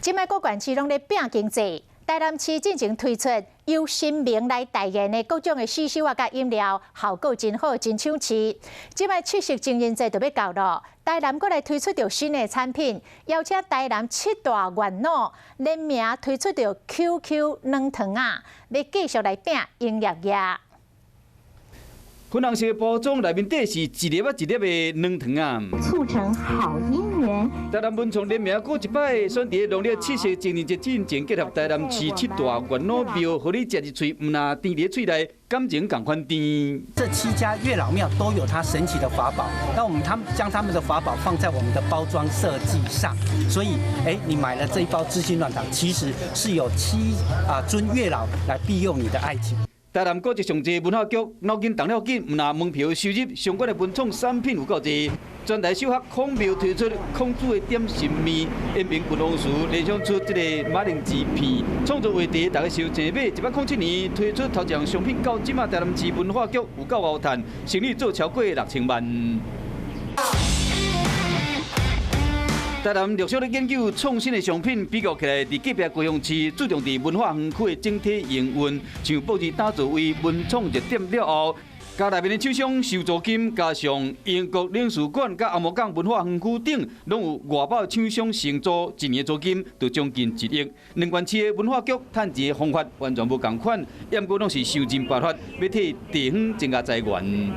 這擺各縣市攏咧拚經濟，台南市進前推出由神明來代言的各種的死守仔佮飲料，效果真好，真搶市。這擺七夕情人節就欲到囉，台南閣來推出著新的產品，邀請台南七大元老聯名推出著 QQ 軟糖仔，欲繼續來拚營業額。粉紅色的包裝內面底是一粒仔一粒的軟糖仔。促成好姻緣。台南文創聯名閣一擺選佇農曆七夕情人節進前，結合台南市七大元老廟，予你食入喙，毋但甜佇喙內，感情仝款甜。這七家月老廟都有它神奇的法寶，那我們他們將他們的法寶放在我們的包裝設計上，所以，你買了這一包知心軟糖，其實是有七尊月老來庇佑你的愛情。台南古蹟上濟文化局腦筋動了緊，毋但門票收入相關的文創產品有夠濟。全台首發孔廟推出孔子的點心麵，延平郡王祠聯想出這個馬鈴薯片，創作話題，大家收錢買。107年推出頭一項商品，到這馬台南市文化局有夠𠢕趁，生意做超過6000萬。台南陸續咧研究創新的商品，比較起來，佇隔壁高雄市注重佇文化園區的整體營運，像布置打造為文創熱點了後，佮內面的廠商收租金，加上英國領事館佮紅毛港文化園區等，攏有外包廠商承租，一年租金就將近1億。兩縣市的文化局趁錢的方法完全無仝款，毋過攏是想盡辦法欲替地方增加財源。